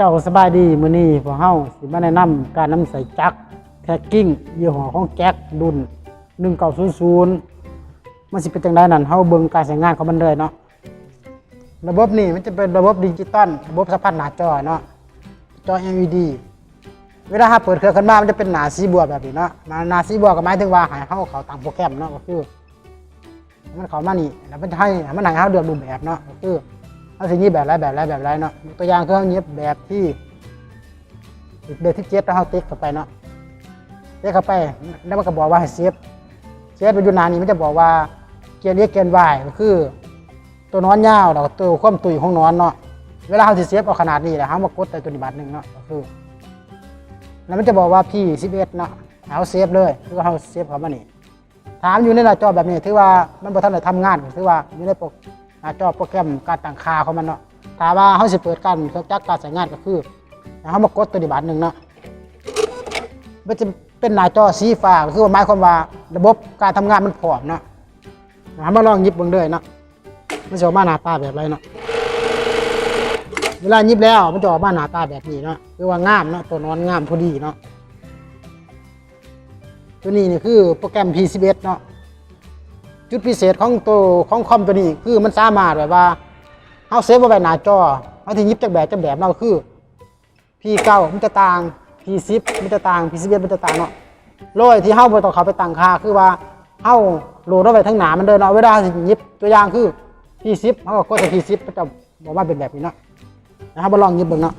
ເຈົ້າສະບາຍດີ, ມື້ນີ້ພວກເຮົາຊິມາແນະນຳການນຳໃຊ້ຈັກແທກກິ້ງຍີ່ຫໍ້ຂອງແຈັກລຸ້ນໜຶ່ງເກົ້າສູນສູນ ມັນຊິເປັນຈັ່ງໃດນັ້ນ ເຮົາເບິ່ງການໃຊ້ງານຂອງມັນເລີຍເນາະ. ລະບົບນີ້ມັນຈະເປັນລະບົບດິຈິຕອນ, ລະບົບສຳຜັດໜ້າຈໍເນາະ, ຈໍ ແອລອີດີ. ເວລາເຮົາເປີດເຄື່ອງຂຶ້ນມາ ມັນຈະເປັນໜ້າສີບົວແບບນີ້ເນາະ, ໜ້າ ໜ້າສີບົວກໍໝາຍເຖິງວ່າໃຫ້ເຮົາເຂົ້າຕັ້ງໂປຣແກຣມເນາະ, ກໍຄື ມັນເຂົ້າມານີ້ ແລ້ວມັນຈະໃຫ້ ມັນໃຫ້ເຮົາເລືອກຮູບແບບເນາະ, ກໍຄືເຮົາຊິຍິບແບບໃດ ແບບໃດ ແບບໃດເນາະ. ຍົກຕົວຢ່າງຄືເຮົາຍິບແບບທີ ເບບສິບເຈັດ ແລ້ວເຮົາຕິກເຂົ້າໄປເນາະ, ຕິກເຂົ້າໄປ ແລ້ວມັນກໍບອກວ່າໃຫ້ເຊບ, ເຊບໄປຢູ່ໜ້ານີ້ ມັນຈະບອກວ່າ ເກນ ເອັກ ເກນ ວາຍ ກໍຄືໂຕໜອນຍາວ ແລ້ວກໍໂຕຄວາມຕຸ້ຍຂອງໜອນເນາະ. ເວລາເຮົາຊິເຊບເອົາຂະໜາດນີ້ ແລ້ວເຮົາມາກົດໃສ່ໂຕນີ້ບາດໜຶ່ງເນາະ, ກໍຄື ແລ້ວມັນຈະບອກວ່າ ພີ ສິບເອັດ ເນາະ, ໃຫ້ເຮົາເຊບເລີຍ, ຄືເຮົາເຊບເຂົ້າມານີ້. ຖ້າມັນຢູ່ໃນໜ້າຈໍແບບນີ້ ຖືວ່າມັນບໍ່ທັນໄດ້ທຳງານ, ຖືວ່າຢູ່ໃນໂປຣ ໜ້າຈໍໂປຣແກຣມການຕັ້ງຄ່າຂອງມັນເນາະ. ຖ້າວ່າເຮົາຊິເປີດການເຄື່ອງຈັກການໃຊ້ງານ ກໍຄື ໃຫ້ເຮົາມາກົດໂຕນີ້ບາດໜຶ່ງເນາະ, ມັນຈະເປັນໜ້າຈໍສີຟ້າ, ກໍຄືວ່າໝາຍຄວາມວ່າລະບົບການທຳງານມັນພ້ອມເນາະ. ເຮົາມາລອງຫຍິບເບິ່ງເລີຍເນາະ, ມັນຊິອອກມາໜ້າຕາແບບໃດເນາະ. ເວລາຫຍິບແລ້ວ ມັນຈະອອກມາໜ້າຕາແບບນີ້ເນາະ, ຄືວ່າງາມເນາະ, ໂຕໜອນງາມພໍດີເນາະ. ໂຕນີ້ນີ້ຄືໂປຣແກຣມ ພີ ສິບເອັດ ເນາະ. ຈຸດພິເສດຂອງໂຕ ຂອງຄອມໂຕນີ້ ຄືມັນສາມາດແບບວ່າ ເຮົາເຊບເອົາໄວ້ໜ້າຈໍ ເຮົາຊິຫຍິບຈັກແບບ ຈັກແບບເນາະ, ຄື ພີ ເກົ້າ ມັນຈະຕ່າງ, ພີ ສິບ ມັນຈະຕ່າງ, ພີ ສິບເອັດ ມັນຈະຕ່າງເນາະ, ໂດຍທີ່ເຮົາບໍ່ຕ້ອງເຂົ້າໄປຕັ້ງຄ່າ. ຄືວ່າເຮົາໂຫຼດເອົາໄວ້ທາງໜ້າມັນເລີຍເນາະ, ເວລາເຮົາຊິຫຍິບ ຕົວຢ່າງຄື ພີ ສິບ ເຮົາກໍກົດໃສ່ ພີ ສິບ ມັນຈະ ອອກມາເປັນແບບນີ້ເນາະ. ແລ້ວເຮົາມາລອງຫຍິບເບິ່ງເນາະ,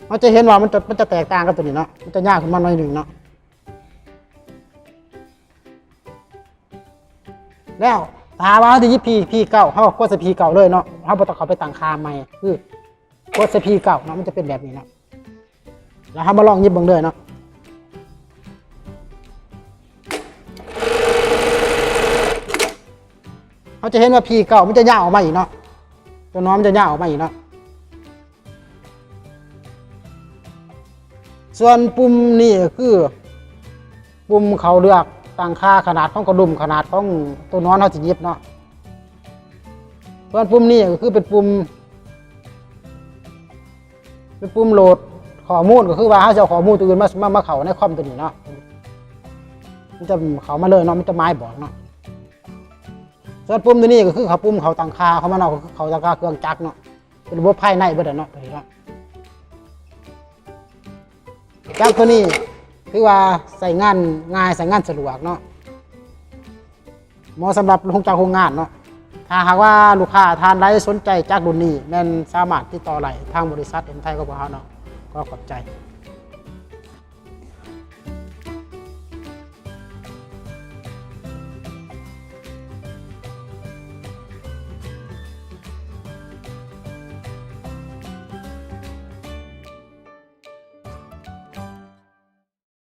ເຮົາຈະເຫັນວ່າມັນຈະ ມັນຈະແຕກຕ່າງກັບໂຕນີ້ເນາະ, ມັນຈະຍາວຂຶ້ນມາໜ້ອຍໜຶ່ງເນາະ. ແລ້ວຖ້າວ່າເຮົາຊິຫຍິບ ພີ ພີ ເກົ້າ ເຮົາກໍກົດໃສ່ ພີ ເກົ້າ ເລີຍເນາະ, ເຮົາບໍ່ຕ້ອງເຂົ້າໄປຕັ້ງຄ່າໃໝ່, ຄືກົດໃສ່ ພີ ເກົ້າ ເນາະ, ມັນຈະເປັນແບບນີ້ເນາະ. ແລ້ວເຮົາມາລອງຫຍິບເບິ່ງເລີຍເນາະ, ເຮົາຈະເຫັນວ່າ ພີ ເກົ້າ ມັນຈະຍາວອອກມາອີກເນາະ, ໂຕໜອນມັນຈະຍາວອອກມາອີກເນາະ. ສ່ວນປຸ່ມນີ້ກໍຄືປຸ່ມເຂົ້າເລືອກຕັ້ງຄ່າຂະໜາດຂອງກະດຸມ, ຂະໜາດຂອງໂຕໜອນເຮົາຊິຫຍິບເນາະ. ສ່ວນປຸ່ມນີ້ກໍຄືເປັນປຸ່ມ ເປັນປຸ່ມໂຫຼດຂໍ້ມູນ, ກໍຄືວ່າເຮົາຊິເອົາຂໍ້ມູນຕົວອື່ນມາ ມາ ມາເຂົ້າໃນຄອມຕົວນີ້ເນາະ, ມັນຈະເຂົ້າມາເລີຍເນາະ, ມັນຈະໝາຍບອກເນາະ. ສ່ວນປຸ່ມຕົວນີ້ກໍຄືເຂົ້າ ປຸ່ມເຂົ້າຕັ້ງຄ່າຂອງມັນເນາະ, ກໍຄືເຂົ້າຕັ້ງຄ່າເຄື່ອງຈັກເນາະ, ເປັນລະບົບພາຍໃນເບິດເນາະ ຕົວນີ້ເນາະ. ຈັກຕົວນີ້ຖືວ່າໃຊ້ງານງ່າຍ, ໃຊ້ງານສະດວກເນາະ, ເໝາະສຳລັບໂຮງຈັກໂຮງງານເນາະ. ຖ້າຫາກວ່າລູກຄ້າທ່ານໃດສົນໃຈຈັກລຸ້ນນີ້ ແມ່ນສາມາດຕິດຕໍ່ໄດ້ທາງບໍລິສັດເອັມໄທຂອງພວກເຮົາເນາະ. ຂໍຂອບໃຈ.